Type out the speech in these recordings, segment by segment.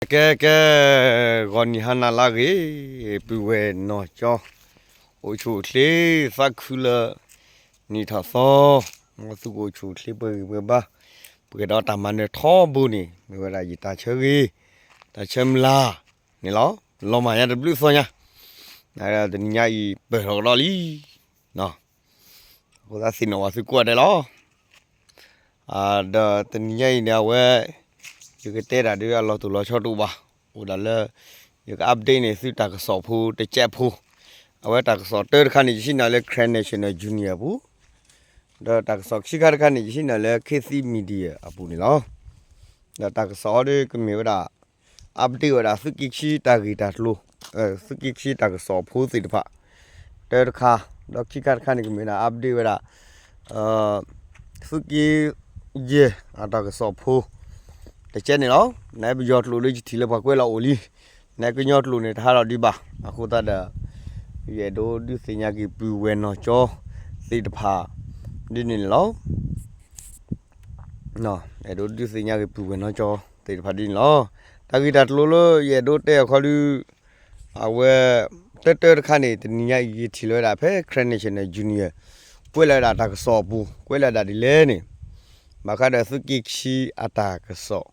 ကဲကဲ, ဂီၤနံၤဟါနၤလၢအဂ့ၤ, ပုၢ်ဝဲၢ်နီၢ်ကၠီ, အိၣ်ဆူၣ်အိၣ်ချ့, သးခုလၢ နံၣ်ထီၣ်သီ, မ်သုကအိၣ်ဆူၣ်အိၣ်ချ့ပှဲၤဂံၢ်ပှဲၤဘါ, ပှဲၤဒီးတၢ်မၤနၢၤထီဘိန့ၣ် မ့ၢ်ဝဲဒၣ်ယတၢ်ဆၢဂ့ၤ, တၢ်ဆၢမုၢ်လၢ်န့ၣ်လီၤ. လီၤမၢ်ညါတဘျုးသီညါ, တနံၤညါအံၤပၢၢ်ထီၣ်ကဒီးလံ, အဃိသတးသ့ၣ်နီၣ်ဝဲသုကိးဂၤဒဲးလီၤ. ဒီးတနံၤညါအံၤန့ၣ် အဝဲ ယကတဲတၢ်ဒ်အလီၤတိၢ်လီၤဆီတအိၣ်ဘၣ်, အိၣ်ဒၣ်လၢ ယက update န့ၣ် သုတၢ်ကစီၣ်ဖိတကဲးဖိ, အဝဲတၢ်ကစီၣ်တၢတခါန့ၣ် ယဆံးနၤလၢ Karen National Union အပူၤ, ဒီးတၢ်ကစီၣ်ခံခါတခါန့ၣ် ယဆံးနၤလၢ ခေတ်သစ် Media အပူၤန့ၣ်လီၤ. ဒီးတၢ်ကစီၣ်ဟီဒ်ကမ့ၢ်ဝဲဒၣ် update ဝဲဒၣ်သုးက့ခံတၢ်ဂ့ၢ်တၢ်ကျိၤ, သုးက့ခံတၢ်ကစီၣ်ဖိသ့ၣ်တဖၣ် တၢတခါ, ဒီးခံခါတခါန့ၣ် ကမ့ၢ်ဝဲဒၣ် update ဝဲဒၣ် သုးက့ယဲၢ်အတၢ်ကစီၣ်ဖိ တကဲးန့ၣ်လီၤ. နပယီၤကျိာ်လၢယထံၣ်လၢပှၤကွဲးလီၤအိၣ်လံ, နကညီကျိာ်န့ၣ် တဟးထီၣ်ဒံးဘၣ်, အဃိသတးဒီး ယအဲၣ်ဒိးဒုးသ့ၣ်ညါက့ၤပုၢ်ဝဲၢ်နီၢ်ကၠီသ့ၣ်တဖၣ် ဒ်န့ၣ်န့ၣ်လီၤ. အဲၣ်ဒိးဒုးသ့ၣ်ညါက့ၤပုၢ်ဝဲၢ်နီၢ်ကၠီသ့ၣ်တဖၣ်ဒ်န့ၣ်လီၤ. တၢ်ဂ့ၢ်တၢ်ကျိၤလၢယအဲၣ်ဒိးတဲအခီဒုး အဝဲ တၢတၢတခါန့ၣ် တနံၤညါအံၤယထံၣ်လီၤဝဲဒၣ်ဖဲ Karen National Union ကွဲးလီၤဝဲဒၣ်တၢ်ကစီၣ်အပူၤ ကွဲးလီၤဝဲဒၣ်ဒ်လဲၣ်န့ၣ်, ဘၣ်ဃးဒီးသုးက့ခံအတၢ်ကစီၣ်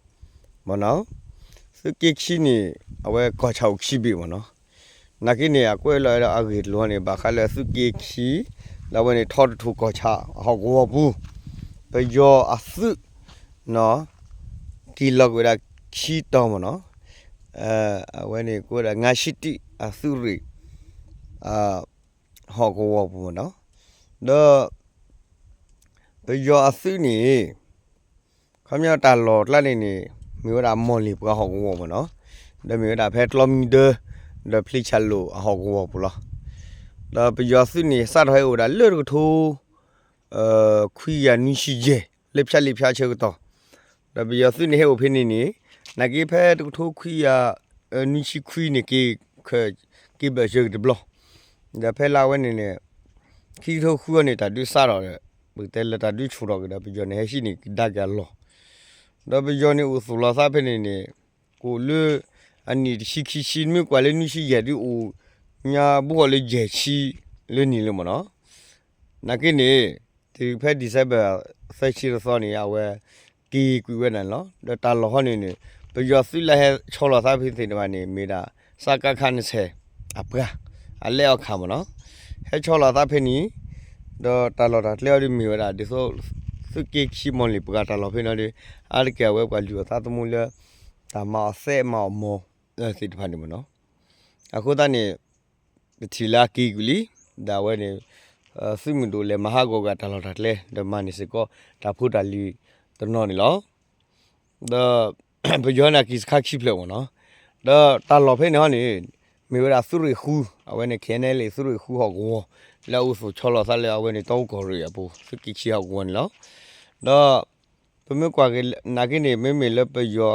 မ့ၢ်နီၤ, သုးက့ခံန့ၣ် အဝဲကီၢ်ဆၣ်အိၣ်ခံဘ့ၣ်မ့ၢ်နီၤ, နာ်က့န့ၣ် အကွဲးလီၤဝဲဒၣ်အဂ့ၢ်တလီၤန့ၣ် ဘၣ်ဃးလၢသုးက့ခံ လၢအဝဲန့ၣ်ထီတထူၣ်ကီၢ်ဆၣ်အဟီၣ်ကဝီၤပူၤ ပယီၤအသုး က့ၤလီၤကွံာ်ဝဲဒၣ်ခံတီၤမ့ၢ်နီၤ, အဝဲန့ၣ်ကိးဝဲဒၣ် ငါးဆံတၢ အသုးရ့ၣ် ဟီၣ်ကဝီၤပူၤမ့ၢ်နီၤ, ဒီး ပယီၤအသုးန့ၣ် ခီပညီတၢ်လီၢ်ကျါန့ၣ်န့ၣ် မ့ၢ်ဝဲဒၣ် မီၢ်လ့ၣ်ပှၤဟီၣ်ကဝီၤမ့ၢ်နီၤ, ဒီးမ့ၢ်ဝဲဒၣ်ဖဲကျီမံဒၢ ဒီးဖျ့ဆၣ်လိၣ်အဟီၣ်ကဝီၤပူၤလီၤ. ဒီးပယီၤသုးန့ၣ် စးထီၣ်ဟဲအိၣ်ဝဲဒၣ်လၢတကထိ ခွံကယၤနွံဆံယဲၢ် လၢဖၠါလံာ်ဖၠါဆၢကတီၢ်, ဒီးပယီၤသုးန့ၣ်ဟဲအိၣ်ဖဲန့ၣ်န့ၣ် နာ်က့ဖဲတကထိခွံကယၤ နွံဆံခွံန့ၣ် က့ၤ က့ၤဘၢၣ်စၢၤက့ၤတဘျီ, ဒီးဖဲလၢအဝဲန့ၣ်န့ၣ် ခံကထိဃုအီၤန့ၣ် တၢ်ဒုးစးထီၣ်ဒီး ပကတဲလၢတၢ်ဒုးဆူၣ်ထီၣ်က့ၤဒီး ပယီၤန့ၣ်ဟဲဟံးန့ၢ်ကဒါက့ၤအလီၢ်, ဒီးပယီၤန့ၣ်အိၣ်သူၣ်လီၤသးဖဲန့ၣ်န့ၣ် ကအိၣ်လၢ အနံၣ်တဆံခံဆံ မ့ၢ်ကွၢ်လၢနွံဆံယဲၢ်ဒုးအိၣ် ညါဘိဃီလၢယဲၢ်ဆံ လၢန့ၣ်လၢမ့ၢ်နီၤ, နာ်က့န့ၣ် တုၤဖဲ December သၢဆံတသီန့ၣ် အဝဲ က့ၤကွံာ်ဝဲဒၣ်န့ၣ်လီၤ. ဒီးတၢ်လီၢ်ဟီန့ၣ်န့ၣ် ပယီၤသုးလၢဟဲဆီလီၤသးဖဲသ့ၣ်တဖၣ်န့ၣ် မ့ၢ်ဒၣ် စကခ နှစ်ဆယ် အပှၤ အလဲအီၣ်ခးမ့ၢ်နီၤ, ဟဲဆီလီၤသးဖဲန့ၣ်, ဒီးတၢ်လီၢ်တၢ်ကျဲအီၤဒ်မ့ၢ်ဝဲဒၣ် ဒ်သိး သုးက့ခံမီၢ်လ့ၣ်ပှၤတၢ်လီၢ်ဖဲန့ၣ်ဒီး အါတက့ၢ်အဝဲပှၤလုၢ်အီၣ်သးသမူလၢ တၢ်မၤအီၣ်သဲမၤအီၣ်မီၢ် သ့ၣ်တဖၣ်န့ၣ်မ့ၢ်နီၤ, အဃိသတးန့ၣ် ပထံၣ်လၢအက့ၤကွံာ်လံ, ဒီးအဝဲန့ၣ် သုးမုၢ်ဒိၣ်လဲၤမၤဟးဂီၤက့ၤတၢ်လီၢ်တၢ်ကျဲ ဒီးမၤန့ၢ်စ့ၢ်ကီး တၢ်ဖိတၢ်လံၤတနီၤန့ၣ်လီၤ. ဒီး ပယီၤန့ၣ်က့ၤစခါခံဖျၢၣ်မ့ၢ်နီၤ, ဒီးတၢ်လီၢ်ဖဲန့ၣ်ဟီန့ၣ် မ့ၢ်ဝဲဒၣ်သုးရ့ၣ်ဃု, အဝဲန့ၣ် KNLA သုးရ့ၣ်ဃုဟီၣ်ကဝီၤ လၢအအိၣ်သူၣ်ဆီလီၤသးလၢအဝဲန့ၣ် တီအူကီၢ်ရ့ၣ်အပူၤ သုးက့ခံဟီၣ်ကဝီၤန့ၣ်လီၤ. ဒီး ပမ့ၢ်ကွၢ်က့ၤနာ်က့န့ၣ် မ့မ့ၢ်လၢပယီၤ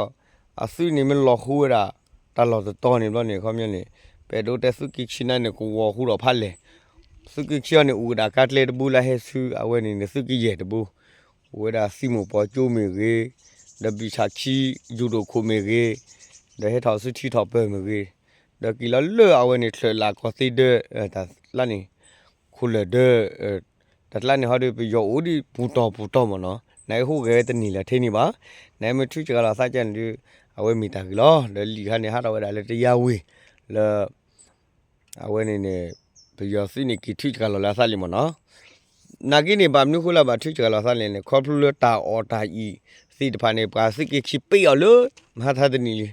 အသုးန့ၣ် မ့ၢ်လီၤဃုဝဲဒၣ် တၢ်လီၢ်တတီၤန့ၣ်ဘျီန့ၣ် ခီပညီန့ၣ် ပအဲၣ်ဒိးတဲသုးက့ခံန့ၣ် ကဝီၤဃုထီၣ်ဖးလဲၢ်, သုးက့ခံအီၤန့ၣ် အိၣ်ဝဲဒၣ်ကါကျဲတဘိလၢဟဲဆူ အဝဲန့ၣ်န့ၣ် သုးက့ယဲၢ်တဘိ, အိၣ်ဝဲဒၣ်သံမိၢ်ပှၢ်ကၠိမ့ၢ်ဂ့ၤ, ဒီးဘျုးဆၣ်ခံ ယူၤဒိၣ်ခိၣ်မ့ၢ်ဂ့ၤ, ဒီးဟဲထီၣ်ဆူထံထီၣ်ပၢၢ်မ့ၢ်ဂ့ၤ, ဒီးက့ၤလီၤလၢအဝဲန့ၣ် ချၢၣ်လၢ်ကီၢ်သ့ဒၢ တၢ်ကျါန့ၣ် ခိၣ်လၢၢ်ဒၢ တၢ်ကျါန့ၣ်ဟီဒီး ပယီၤအိၣ်ဒံးပူၤတီၤပူၤတီၤမ့ၢ်နီၤ, နဟဲဃုဂဲၤဝဲတန့ၢ်လၢၤထဲန့ၣ်ဘၣ်, နမ့ၢ်ထုးစှၤလီၤသးကန့ၣ်ဒီး အဝဲမ့ၢ်တၢ်ဂ့ၤလီၤ. ဒီးလံာ်ခါန့ၣ် ဟးထီၣ်ဝဲဒၣ်လၢတယါဝ့ၤ လၢ အဝဲန့ၣ်န့ၣ် ပယီၤသုးန့ၣ်က့ၤထုးစှၤလီၤလၢအသးလံမ့ၢ်နီၤ. နာ်က့န့ၣ် ဘၣ်မနုၤဃိလၢဘၣ်ထုးစှၤလီၤသးလဲၣ်န့ၣ် ခီဖျိလၢတၢ်အီၣ်တၢ်အံၣ်သ့ၣ်တဖၣ်န့ၣ် ပှၤသုးက့ခံပ့းအီၤလၢ မဟါထါတနံၤလံ.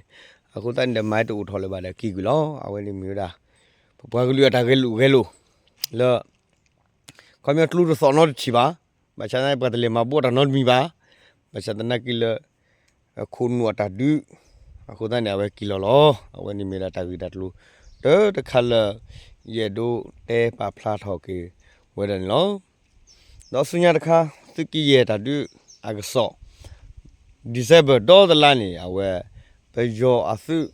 အဃိသတးန့ၣ်ဒီး မၤတအိၣ်ထီၣ်လၢၤဘၣ်ဒီးက့ၤကွံာ်လီၤ. အဝဲန့ၣ်မ့ၢ်ဝဲဒၣ် ပပှၤကလုာ်အတၢ်ဂဲၤလိာ်ဂဲၤလိာ် လၢ ခီပညီကျိတသီၣ်နီတထံၣ်ဘၣ်. ဘၣ်ဆၣ်သနာ်က့ ပှၤတလဲၤမၤဘှီတၢ်နီတမံၤဘၣ်. ဘၣ်ဆၣ်သနာ်က့လၢ ခိၣ်နူာ်အတၢ်ဒုး အဃိသတးန့ၣ် အဝဲက့ၤလီၤလီၤ. အဝဲန့ၣ်မ့ၢ်ဒၣ်တၢ်ဂ့ၢ်တၢ်ကျိၤ တၢတခါလၢ ယအဲၣ်ဒိးတဲပာ်ဖျါထီၣ်က့ၤဝဲဒၣ်န့ၣ်လီၤ. ဒီးဆူညါတခါ သုးက့ယဲၢ်တၢ်ဒုးအကစီၣ် December ဒီတလါန့ၣ် အဝဲ ပယီၤအသုး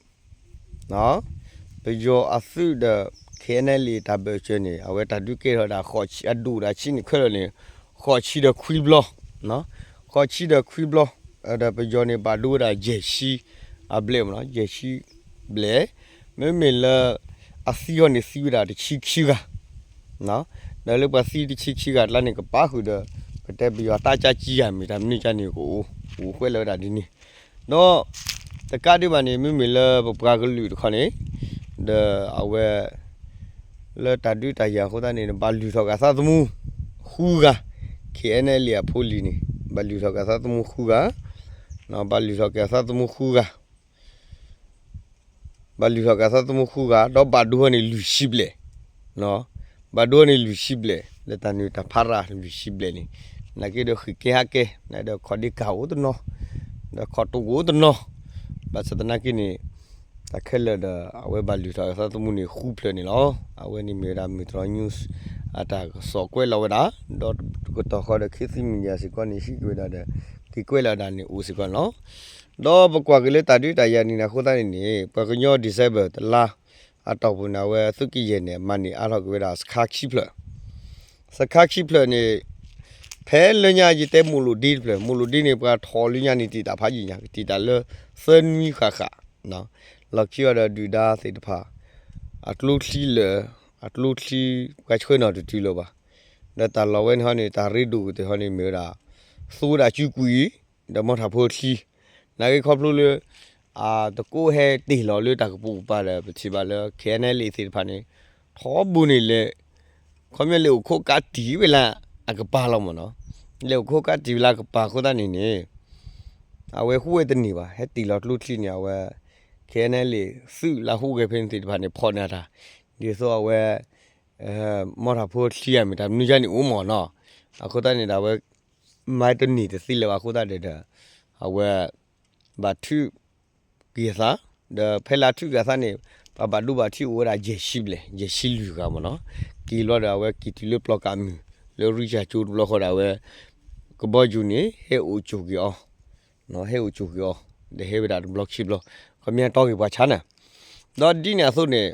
ပယီၤအသုးဒီး KNLA တၢ်ဘၢၣ်စၢၤန့ၣ် အဝဲတၢ်ဒုးကဲထီၣ်ဝဲဒၣ် ဃိးဆံ အဒိၣ်ဒၣ်ဆံန့ၣ်ခဲလၢာ်န့ၣ် ဃိးဆံဒီးခွံဘျီ, ဃိးဆံဒီးခွံဘျီ, ဒီးပယီၤန့ၣ် ဘၣ်ဒိဝဲဒၣ်ယဲၢ်ဆံ အဘျဲၣ်မ့ၢ်နီၤ ယဲၢ်ဆံဘျဲၣ်, မ့မ့ၢ်လၢ အသံအီၤန့ၣ်သံဝဲဒၣ်တဆံခံဂၤ, ဒီးလၢပှၤသံတဆံခံဂၤအကျါန့ၣ် ကပာ်ဃုာ်ဒီး ပတဲပယီၤတၢ်ကၠၢ်ကၠံယၤမ့ၢ်တၢ်မနုၤကၠၢ်န့ၣ် ကအိၣ်ကွဲးလီၤဝဲဒၣ်ဒ်န့ၣ်, ဒီး တကးဒံးဘၣ်န့ၣ် မ့မ့ၢ်လၢပပှၤကလုာ်တခီန့ၣ် ဒီးအဝဲ လၢတၢ်ဒုးတၢ်ယၤအဃိသတးန့ၣ် ဘၣ်လုၢ်ထီၣ်က့ၤအသးသမူ ဃုဂၤ, ခ့ၣ်အဲၣ်နဲလ့ၣ်အဖိလံၤန့ၣ် ဘၣ်လုၢ်ထီၣ်က့ၤအသးသမူဃုဂၤ, ဘၣ်လုၢ်ထီၣ်က့ၤအသးသမူဃုဂၤ ဘၣ်လုၢ်ထီၣ်က့ၤအသးသမူဃုဂၤ ဒီးဘၣ်ဒိအီၤန့ၣ်လွံၢ်ဆံဘျဲၣ်, ဘၣ်ဒိအီၤန့ၣ်လွံၢ်ဆံဘျဲၣ် လၢတၢ်နုာ်တၢ်ဖးရၤလွံၢ်ဆံဘျဲၣ်န့ၣ်, နာ်က့ဒီးဃ့ၢ်ကဲဟးကဲ နာ်က့ဒီးခီၣ်ဒ့ကၢ်အိၣ်တနီၤ, ဒီးခီၣ်တိၢ်ကအိၣ်တနီၤ, ဘၣ်ဆၣ်သနာ်က့န့ၣ် တၢ်ခဲလၢာ်ဒီး အဝဲဘၣ်လုၢ်ထီၣ်က့ၤအသးသမူန့ၣ်ဃုဖျၢၣ်န့ၣ်လီၤ. အဝဲန့ၣ်မ့ၢ်ဝဲဒၣ်မုၢ်တြီ news အတၢ်ကစီၣ်ကွဲးလီၤဝဲဒၣ်, ဒီးကတီၢ်ဃီဒီး ခေတ်သစ် Media စ့ၢ်ကီးန့ၣ် ဟံးက့ၤဝဲဒၣ်ဒီး က့ၤကွဲးလီၤဝဲဒၣ်န့ၣ်အိၣ်စ့ၢ်ကီးန့ၣ်လီၤ. ဒီးပကွၢ်က့ၤလၢတၢ်ဒုးတၢ်ယၤနံၣ်န့ၣ်အဃိသတးန့ၣ်န့ၣ် ပှၤကညီ December တလါအတီၢ်ပူၤန့ၣ် အဝဲသုးက့ယဲၢ်န့ၣ် မၤန့ၢ်အါထီၣ်က့ၤဝဲဒၣ်စခါခံဖျၢၣ်, စခါခံဖျၢၣ်န့ၣ် ဖဲလၢညါယတဲမိၢ်လိၣ်ဒ့တဖျၢၣ်, မိၢ်လိၣ်ဒ့န့ၣ် ပှၤထီၣ်လၢညါန့ၣ်တံာ်တာ်ဖးယံာ်ညါ ကတံာ်တာ်လၢသၢနွံဃၣ်ဃၣ်, လီၢ်ခံအီၤဒီးဒုၣ်ဒါသ့ၣ်တဖၣ် အကျိချံလၢာ်, အကျိချံ ပှၤဆှၢနီၤတတုၤလၢၤဘၣ်. ဒီးတၢ်လီၢ်ဝဲန့ၣ်ဟီန့ၣ် တၢ်ရ့ဒိၣ်ကတၢၢ်ဟီန့ၣ်မ့ၢ်ဝဲဒၣ် သူဝဲဒၣ်ကုကွံာ် ဒီးမီၢ်ထၣ်ဖိချံ, နာ်က့ခီဖျိလၢ တကိးဟဲတ့ၢ်လီၤလၢတၢ်ကပိာ်ကပၤဒီး ပထံၣ်ဘၣ်လၢ ခ့ၣ်အဲၣ်နဲလ့ၣ်သ့ၣ်တဖၣ်န့ၣ် ထီဘိန့ၣ်လဲၤ ခီပညီလဲၤအိၣ်ခိးကးတံာ်ဝဲလၢအကပၤလီၤမ့ၢ်နီၤ, လဲၤအိၣ်ခိးကးတံာ်ဝဲလၢအကပၤအဃိသတးန့ၣ်န့ၣ် အဝဲဟူးဝဲတန့ၢ်ဘၣ်, ဟဲတ့ၢ်လီၤကျိချံန့ၣ် အဝဲ ခ့ၣ်အဲၣ်နဲလ့ၣ် သုးလၢဟူးဂဲၤဖဲန့ၣ်သ့ၣ်တဖၣ်န့ၣ် ဖီၣ်န့ၢ်တၢ်, ဒ်သိးအဝဲ မီၢ်ထၣ်ဖိချံဧါ မ့ၢ်တၢ်မနုၤယါန့ၣ်အိၣ်မ့ၢ်နီၤ, အဃိသတးန့ၣ်ဒီး အဝဲ မၤတန့ၢ်တသ့လၢၤဘၣ်အဃိသတးဒီး အဝဲ ဘၣ်ထုးက့ၤအသး, ဒီးဖဲလၢအထုးက့ၤအသးန့ၣ် ပှၤဘၣ်ဒိဘၣ်ထံးအိၣ်ဝဲဒၣ်ယဲၢ်ဆံဘျဲၣ် ယဲၢ်ဆံလွံၢ်ဂၤမ့ၢ်နီၤ, က့ၤလီၤဒီးအဝဲက့ၤတုၤလၢပျီကးမုၢ် လၢရံၣ်စၢ်ကၠိတဘျီဃီဒီးအဝဲ ကဘီယူၤန့ၣ် ဟဲအိၣ်ကၠိၣ်က့ၤအီၤ, ဟဲအိၣ်ကၠိၣ်က့ၤအီၤ, ဒီးဟဲဝဲဒၣ်တဘျီခံဘျီ, ခီပညီတီၢ်က့ၤပှၤဆါန့ၣ်, ဒီးဒ်န့ၣ်အသိးန့ၣ်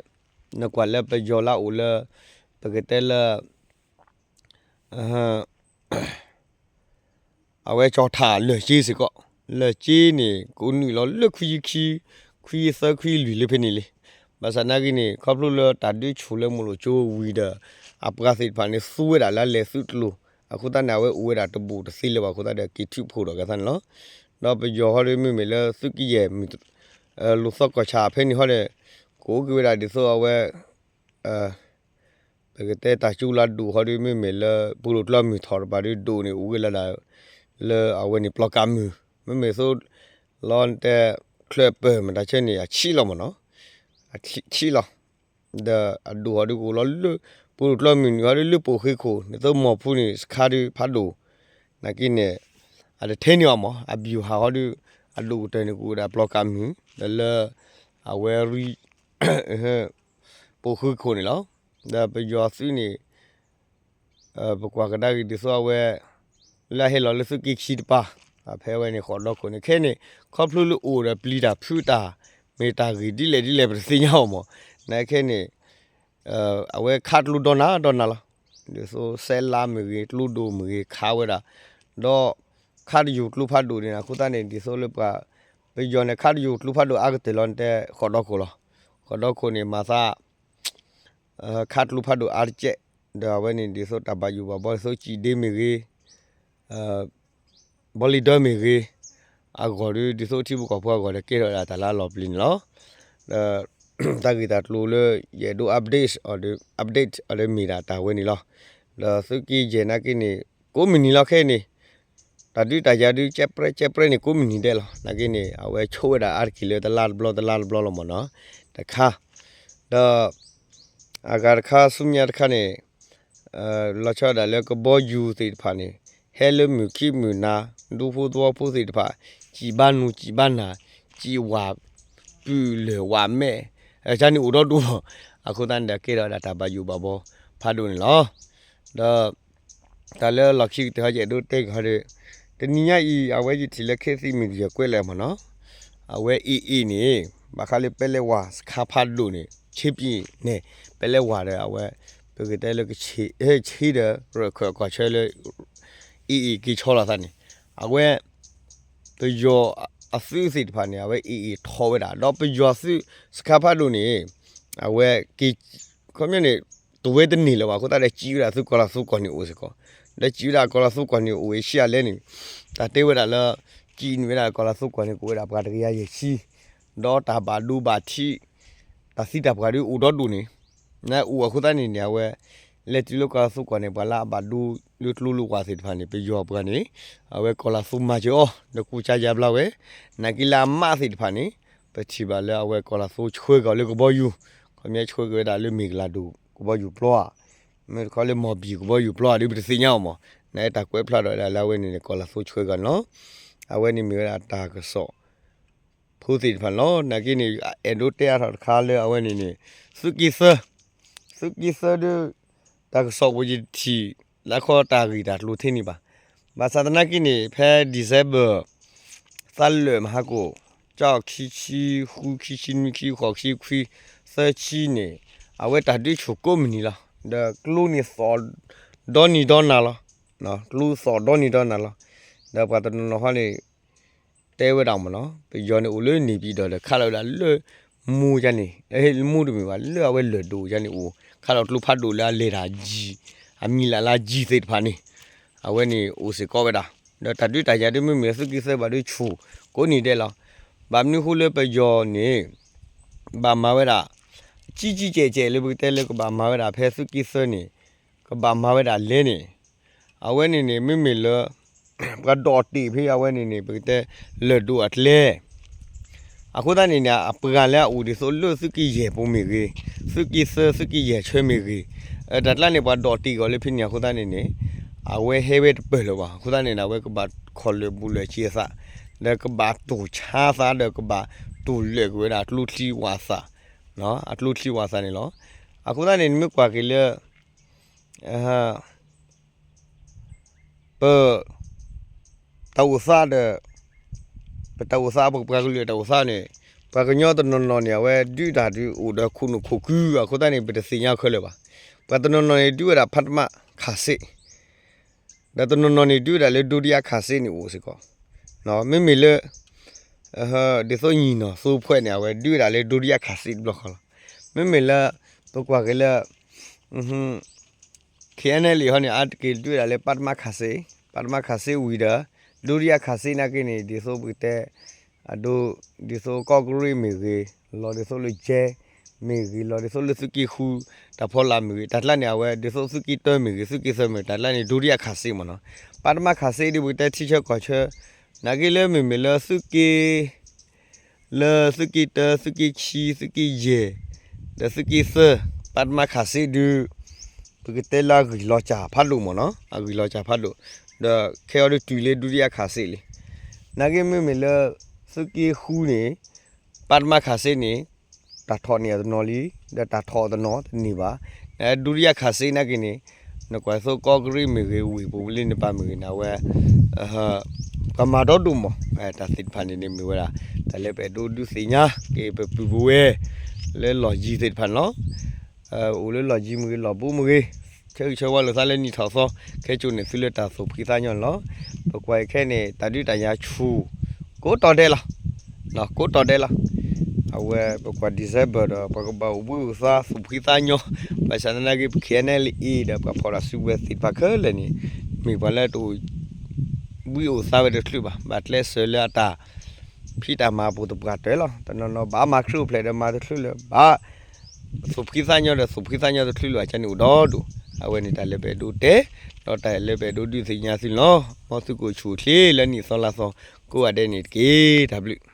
နကွၢ်လၢပယီၤလၢအအိၣ်လၢ ပကတဲလၢ အဝဲကၠီၣ်ထၣ်လၢၢ်က့စ့ၢ်ကီး, လၢၢ်က့န့ၣ် ကအိၣ်နုာ်လီၤလၢခွံယုၢ်ခံ, ခွံယုၢ်သၢ ခွံယုၢ်လွံၢ်လၢဖဲန့ၣ်လံ. ဘၣ်ဆၣ်သနာ်က့န့ၣ် ခီဖျိလၢတၢ်ဒုးဆူၣ်လၢမိၢ်လိၣ်ကၠိဝံၤဒီး အပှၤသ့ၣ်တဖၣ်န့ၣ် သူဝဲဒၣ်လၢအလဲၤသုးကျိၤ, အဃိသတးန့ၣ် အဝဲအိၣ်ဝဲဒၣ်တဘူးတသ့လၢၤဘၣ်အဃိသတးဒီး က့ၤထုးဖှိၣ်ထီၣ်က့ၤသးန့ၣ်လီၤ. ဒီးပယီၤဟီဒီးမ့မ့ၢ်လၢသုးက့ယဲၢ် မုၢ် လိာ်သီကီၢ်ဆၣ်ဖဲန့ၣ်ဟီဒီး ကအိၣ်က့ၤဝဲဒၣ်ဒ်သိးအဝဲ ပကတဲတၢ်စူၤလၢဒိၣ်ဟီဒီး မ့မ့ၢ်လၢပူၤလိာ်ကျီမုၢ်ထီၣ်တပၤဒီး ဒိၣ်န့ၣ်အိၣ်ဝဲလၢဒၣ် လၢအဝဲန့ၣ်ပျီကးမုၢ်, မ့မ့ၢ်သိး လီၤတဲ ချၢၣ်ပၢၢ်မတၤဆၢန့ၣ် အဆံးလီၤမ့ၢ်နီၤ, အဆံးလီၤ. ဒီးအဒိၣ်ဟီဒီးကအိၣ်လီၤလၢ ပူၤလိာ်ကျီမုၢ်နုာ်ဟီဒီးလၢပိာ်ဃ့ခိၣ် နသိးမီၢ်ဖူန့ၣ် စခါဒီးဖးဒိၣ်, နာ်က့န့ၣ် အတထဲန့ၢ်အီၤမး အဘံၣ်ဟးဟီဒီး အဒိၣ်ကတၢၢ်န့ၣ် ကအိၣ်ဝဲဒၣ်ပျီကးမုၢ် ဒီးလၢ အဝဲရံ ပိာ်ဃ့ခိၣ်န့ၣ်လီၤ. ဒီးပယီၤသုးန့ၣ် ပကွၢ်ကဒါက့ၤဒ်သိးအဝဲ လၢအဟဲလီၤလၢသုးက့ခံတပၤ, ဖဲအဝဲန့ၣ်ဃိးဒီခိၣ်န့ၣ် ခဲန့ၣ် ခီဖျိလၢအိၣ်ဒီးပျံၤတၢ်ဖုးတၢ် မ့ၢ်တၢ်ဂ့ၢ်ဒ်လဲၣ်ဒ်လဲၣ်ပတသ့ၣ်ညါအီၤမး, နာ်က့ခဲန့ၣ် အဝဲခးကျိဒီနၤဒီနၤလီၤ. ဒ်သိးစဲးလါမ့ၢ်ဂ့ၤ ကျိဒိၣ်မ့ၢ်ဂ့ၤခးဝဲဒၣ်, ဒီးခးတယိာ်ကျိဖးဒိၣ်န့ၣ် အဃိသတးန့ၣ် ဒ်သိးလၢပှၤ ပယီၤန့ၣ် ခးတယိာ်ကျိဖးဒိၣ်အါကတၢၢ်လီၤ နတဲဃိးဒီခိၣ်လီၤ. ဃိးဒီခိၣ်န့ၣ် မၤသး ခးကျိဖးဒိၣ်အါတကဲး, ဒီးအဝဲန့ၣ်ဒ်သိးတၢ်ဘၣ်ယိၣ်ဘၣ်ဘီ ဒ်သိးစံၣ်ဒ့မ့ၢ်ဂ့ၤ ဘီလံဒၢမ့ၢ်ဂ့ၤ, အဂီၢ်ဒီး ဒ်သိးထံဖိကီၢ်ဖိအဂီၢ်ဒီး ကဲထီၣ်ဝဲဒၣ်တၢ်လၢအလီၤပျံၤန့ၣ်လီၤ. ဒီး တၢ်ဂ့ၢ်တၢ်ကျိၤလၢ ယအဲၣ်ဒိး update အီၤဒီး update အီၤဒီးမ့ၢ်ဒၣ်တၢ်ဝဲန့ၣ်လီၤ. ဒီးသုးက့ယဲၢ်နာ်က့န့ၣ် ကိးမုၢ်နံၤလီၤ ခဲအံၤန့ၣ် တၢ်ဒုးတၢ်ယၤဒုး ကဲပြဲကဲပြဲန့ၣ် ကိးမုၢ်နံၤဒဲးလီၤ. နာ်က့န့ၣ် အဝဲဆိဝဲဒၣ်အါတက့ၢ်လၢတလါတဘျီတလါတဘျီလီၤမ့ၢ်နီၤ တခါ, ဒီး အဂၤတခါဆူမဲာ်ညါတခါန့ၣ် လီၤဆီဒၣ်တၢ်လၢကဘီယူၤသ့ၣ်တဖၣ်န့ၣ် ဟဲလၢမုၢ်ခံမုၢ်နၤ ဒူဖိသဝီဖိသ့ၣ်တဖၣ် စံၣ်ဘါနူၤစံၣ်ဘါနၤ စံၣ်ဝးပုၢ်လၢာ်ဝးမဲာ် ကန့ၣ်အိၣ်ဒီဒူၣ်လီၤ. အဃိသတးန့ၣ်ဒီး ကဲထီၣ်ဝဲဒၣ်တၢ်ဘၣ်ယိၣ်ဘၣ်ဘီဖးဒိၣ်န့ၣ်လီၤ. ဒီး တၢ်လၢလီၢ်ခံကတၢၢ်ဟီ ယအဲၣ်ဒိးတဲက့ၤဟီဒီး တနံၤညါအံၤ အဝဲယထံၣ်လၢ ခေတ်သစ် Media ကွဲးလၢမ့ၢ်နီၤ အဝဲ AA န့ၣ် ဘၣ်ဃးလၢပဲလဲဝါစခါဖးဒိၣ်န့ၣ် ဆ့ပံၤန့ၣ် ပဲလဲဝါဒီးအဝဲ ပကတဲလၢကဆ့ ဆ့ဒီးရၢၢ်ခၢၣ်ကီၢ်ဆၢလၢ AA က့ၤဆီလီၤသးန့ၣ် အဝဲ ပယီၤ အသုးသ့ၣ်တဖၣ်န့ၣ် အဝဲ AA ထီၣ်ဝဲဒၣ် ဒီးပယီၤသုးစခါဖးဒိၣ်န့ၣ် အဝဲက့ၤ ခီပညီန့ၣ် တဝဲတန့ၢ်လၢၤဘၣ် အဃိသတးဒီးစံးဝဲဒၣ်သုးကီၤလၤသူကီၢ်န့ၣ်အိၣ်စ့ၢ်ကီး, ဒီးစံးဝဲဒၣ်ကီၤလၤသူကီၢ်န့ၣ်အိၣ်ဝဲရှံအလဲၣ်န့ၣ် တၢ်တဲဝဲဒၣ်လၢ စံးန့ၢ်ဝဲဒၣ်ကီၤလၤသူကီၢ်န့ၣ် ကအိၣ်ဝဲဒၣ်ပှၤတကယၤယဲၢ်ဆံ ဒီးတၢ်ဘၣ်ဒိဘၣ်ထံး တၢ်သံတၢ်ပှၢ်ဒီးအိၣ်ဒီဒူၣ်န့ၣ် နအိၣ်အဃိသတးန့ၣ်န့ၣ် အဝဲ လဲၤတုၤလၢကီၤလၤသူကီၢ်န့ၣ် ပှၤလၢအဘၣ်ဒိလၢကျိလၢဝၢ်သ့ၣ်တဖၣ်န့ၣ် ပယီၤပှၤန့ၣ် အဝဲကီၤလၤသူမၤစၢၤအီၤ ဒီးကူစါယါဘျါဝဲ, နာ်က့လၢအမးသ့ၣ်တဖၣ်န့ၣ် ပထံၣ်ဘၣ်လၢအဝဲကီၤလၤသူဆှၢက့ၤအီၤလၢကဘီယူၤ, ခီပညီဆှၢက့ၤဝဲဒၣ်လၢမ့ၢ်ကလၤဒိၣ်ကဘီယူၤပျီဧါ, မ့ၢ်တခီလၢမီၢ်ဘံၣ်ကဘီယူၤပျီဧါ ဒ်ပတသ့ၣ်ညါအီၤမး, နာ်က့တၢ်ကွဲးဖျါထီၣ်ဝဲဒၣ်လၢအဝဲန့ၣ်န့ၣ် ကီၤလၤသူဆှၢက့ၤန့ၣ်လီၤ, အဝဲန့ၣ်မ့ၢ်ဝဲဒၣ်တၢ်ကစီၣ် ဖိသ့ၣ်တဖၣ်န့ၣ်လီၤ. နာ်က့န့ၣ် အဲၣ်ဒိးတဲအါထီၣ်တခါလၢအဝဲန့ၣ်န့ၣ် သုးက့သၢ, သုးက့သၢဒီး တၢ်ကစီၣ်ပူၤယတထံၣ် လၢခီတၢ်ဂ့ၢ်တၢ်ကျိၤထဲန့ၣ်ဘၣ်. ဘၣ်ဆၣ်သနာ်က့န့ၣ် ဖဲ December သးလၢာ်မဟါကိၣ် ကၠီၣ်ခံဆံဃု ခံဆံနွံ ခံဃိး ခံဆံခွံ သၢဆံန့ၣ် အဝဲတၢ်ဒုးဆူၣ်ကိးမုၢ်နံၤလီၤ. ဒီးကျိန့ၣ်သီၣ်ဒီနံၤဒီနၤလီၤ. ကျိသီၣ်ဒီနံၤဒီနၤလီၤ. ဒီးပှၤတနီၤနီၤဃီန့ၣ် တဲဝဲဒၣ်မ့ၢ်နီၤ ပယီၤန့ၣ်အိၣ်လၢန့ၣ်ပံၤဒီး ခးလီၤဝဲဒၣ်လၢ မူကန့ၣ် မူတမ့ၢ်ဘၣ် လၢအဝဲလၢၢ်ဒိၣ်ကန့ၣ်အိၣ် ခးလီၤကျိဖးဒိၣ်လၢအလဲၤတၢ်ယံၤ အမံၤလၢ်လၢယံၤသ့ၣ်တဖၣ်န့ၣ် အဝဲန့ၣ်အိၣ်စ့ၢ်ကီးဝဲဒၣ်. ဒီးတၢ်ဒုးတၢ်ယၤဒုးမ့မ့ၢ်သုးက့သၢဘၣ်ဒုးဆူၣ် ကိးနံၤဒဲးလီၤ. ဘၣ်မနုၤဃိလၢပယီၤန့ၣ် ဘၣ်မၤဝဲဒၣ် ကံကံကဲးကဲးလၢပကတဲလၢကဘၣ်မၤဝဲဒၣ်ဖဲသုးက့သၢန့ၣ် ကဘၣ်မၤဝဲဒၣ်လဲၣ်န့ၣ် အဝဲန့ၣ်န့ၣ် မ့မ့ၢ်လၢ ပှၤဒိးတ့ၢ်ဖဲအဝဲန့ၣ်န့ၣ် ပကတဲလၢၢ်ဒိၣ်အကျဲ အဃိသတးန့ၣ်န့ၣ် အပှၤလၢအအိၣ်ဒ်သိးလၢသုးက့ယဲၢ်ပူၤမ့ၢ်ဂ့ၤ, သုးက့သၢ သုးက့ယဲၢ်ဆၢမ့ၢ်ဂ့ၤ, တၢ်ကျါန့ၣ် ပှၤဒိးတ့ၢ်ကီးလၢဖဲန့ၣ်အဃိသတးန့ၣ်န့ၣ် အဝဲဟဲဝဲတပၢၢ်လၢၤဘၣ်. အဃိသတးန့ၣ် အဝဲကဘၣ်ခီၣ်လၢာ်ဘူးလၢာ်ဆံးအသး ဒီးကဘၣ်တိၢ်ဆါသး ဒီးကဘၣ်တိၢ်လၢာ်က့ၤဝဲဒၣ်အကျိချံဝၣ်သၣ်, အကျိချံဝၣ်သၣ်န့ၣ်လီၤ. အဃိသတးန့ၣ် နမ့ၢ်ကွၢ်က့ၤလၢ ပ တၢ်အိၣ်သးဒီး ပတၢ်အိၣ်သး ပပှၤကလုာ်တၢ်အိၣ်သးန့ၣ် ပှၤကညီတနီၤနီၤန့ၣ် အဝဲဒုးတၢ်ဒုးအိၣ်ဒီးခိၣ်နူာ်ခိၣ်ကု အဃိသတးန့ၣ် ပတသ့ၣ်ညါခဲလၢာ်ဘၣ်. ပှၤတနီၤနီၤန့ၣ် ဒုးဝဲဒၣ်ဖးတမၣ်ခးစ့ ဒီးတနီၤနီၤန့ၣ် ဒုးဝဲဒၣ်လၢဒုတိယခးစ့န့ၣ်အိၣ်စ့ၢ်ကီး. မ့မ့ၢ်လၢ ဒ်သိးညီနီၤသိဖှဲန့ၣ် အဝဲဒုးဝဲဒၣ်လၢဒုတိယခးစ့တဘျီဃီလီၤ. မ့မ့ၢ်လၢ ပကွၢ်က့ၤလၢ KNLA ဟီန့ၣ် အါတက့ၢ်ဒုးဝဲဒၣ်လၢပထမခးစ့, ပထမခးစ့ဝံၤဒီး ဒုတိယခးစ့နာ်က့န့ၣ် ဒ်သိးပကတဲ အဒိ ဒ်သိးကီၢ်ကရ့ၣ်မ့ၢ်ဂ့ၤ, လီၤဒ်သိးလၢကၠဲမ့ၢ်ဂ့ၤ, လီၤဒ်သိးလၢသုးက့ဃု တၢ်ဖီလာ်မ့ၢ်ဂ့ၤ, တၢ်ကျါန့ၣ် အဝဲဒ်သိးသုးက့တၢမ့ၢ်ဂ့ၤ, သုးက့သၢမ့ၢ်ဂ့ၤ, တၢ်ကျါန့ၣ် ဒုတိယခးစ့မ့ၢ်နီၤ. ပထမခးစ့ဒ်ပကတဲထံဆၢကီၢ်ဆၢ နာ်က့လၢမ့မ့ၢ်လၢသုးက့ လၢသုးက့တၢ, သုးက့ခံ, သုးက့ယဲၢ်, ဒီးသုးက့သၢ, ပထမခးစ့ဒုး ပကတဲလၢအဂံၢ်လီၤစၢ်ဖးဒိၣ်မ့ၢ်နီၤ, အဂံၢ်လီၤစၢ်ဖးဒိၣ်, ဒီးခဲအံၤဒုးတုၤလၢဒုတိယခးစ့လံ. နာ်က့မ့မ့ၢ်လၢ သုးက့ဃုန့ၣ် ပထမခးစ့န့ၣ် တၢ်ထီၣ်န့ၢ်အီၤတနီၤလံ, ဒီးတၢ်ထီၣ်အီၤတနီၤတန့ၢ်ဘၣ်. ဒုတိယခးစ့နာ်က့န့ၣ် နကွၢ်သိးကီၢ်ကရ့ၣ်မ့ၢ်ဂ့ၤ, ဝ့ၢ်ပူၤလၢနပၤမ့ၢ်ဂ့ၤန့ၣ် အဝဲ ပှၤမၤဒီဒိၣ်မး, တၢ်သ့ၣ်တဖၣ်န့ၣ်န့ၣ်မ့ၢ်ဝဲဒၣ် တၢ်လၢပအဲၣ်ဒိးဒုးသ့ၣ်ညါက့ၤပပုၢ်ပဝဲၢ် လၢလီၢ်ယံၤသ့ၣ်တဖၣ်န့ၣ်လီၤ. အိၣ်လၢလီၢ်ယံၤမ့ၢ်ဂ့ၤ, လီၢ်ဘူးမ့ၢ်ဂ့ၤ, ဆၢဂ့ၤဆၢဝါလိာ်သးလၢနံၣ်ထီၣ်သီ, ခဲကိာ်န့ၣ်သုလၢတၢ်သူၣ်ဖှံသးညီန့ၣ်လီၤ. ပကွၢ်အံၤခဲန့ၣ် တၢ်ဒုးတၢ်ယၤဆူၣ် ကိးတီၤဒဲးလီၤ, ကိးတီၤဒဲးလီၤ. အဝဲပကွၢ် December ဒီး ပှၤကဘၣ်အိၣ်ဘှံးအိၣ်သါသူၣ်ဖှံသးညီ, ဘၣ်ဆၣ်သနာ်က့ ပ KNLA ဒီးပှၤဖီၣ်တၢ်စုကဝဲၤသ့ၣ်တဖၣ်ခဲလၢာ်န့ၣ် မ့ၢ်ပှၤလၢတအိၣ်ဘှံးအိၣ်သါဝဲတချုးဘၣ်, ဘၣ်ကျဲးစၢးလၢအတၢ်ဖံးတၢ်မၤအပူၤတပှၢ်တၢၢ်လီၤ. တနီၤနီၤဘၣ်မၤခရံာ်အိၣ်ဖျဲၣ်ဒီးမၤတချုးလၢၤဘၣ်, သူၣ်ဖှံသးညီဒီးသူၣ်ဖှံသးညီတချုးလၢၤဘၣ်န့ၣ်အိၣ်ဒီဒူၣ်. အဝဲန့ၣ်တၢ်လၢပအဲၣ်ဒိးတဲ, ဒီးတၢ်လၢပအဲၣ်ဒိးဒုးသ့ၣ်ညါသုန့ၣ်လီၤ. မ်သုကအိၣ်ဆူၣ်အိၣ်ချ့လၢနံၣ်သီလါသီ ကိးဂၤဒဲးန့ၣ်တက့ၢ်. တၢ်ဘျုး